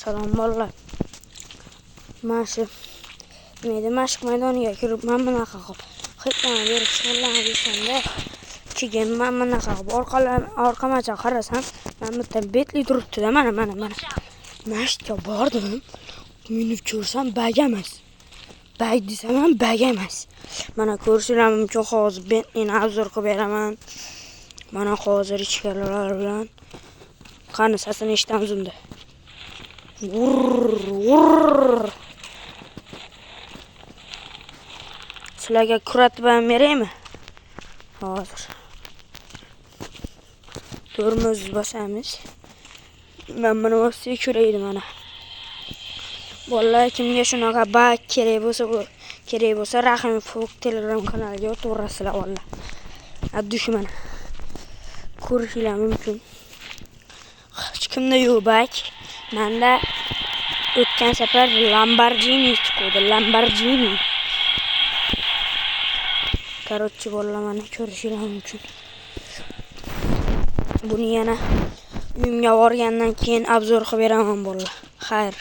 Salom, bolalar. Mana shu nima edi, mashq maydoniga kirib, mana bunaqa qilib hidlanib berib shug'ullanib yursamda, keyin mana bunaqa qilib orqamacha qarasam, mana bu yerda Bentley turibdi-da, mana, mana, mana. Mana shu yerga bordim. Minib ko'rsam, bag emas. Bag desam ham bag emas. Mana ko'rishinglar mumkin, hozir Bentleyni обзор qilib beraman. Mana hozir ichkarilar bilan. Qani, sesini eshitamiz unda. Vurr, vurr. Sizlarga kuratib ham beraymi? Hozir. Tormoz bosamiz. Men buni bossak ko'raydi mana. Bolalar, kimga shunaqa bag kerak bo'lsa, bu kerak bo'lsa, Rahim Folk Telegram kanaliga o'taverasizlar, bolalar. Abdushi mana. Ko'rishinglar mumkin. Hech kimda yo'q bag. Menda o'tgan safar Lamborghini chiqdi, Lamborghini. Короче, bolalar, mana ko'rishinglar mumkin. Buni yana uyimga borgandan keyin обзор qilib beraman, bolalar. Xayr.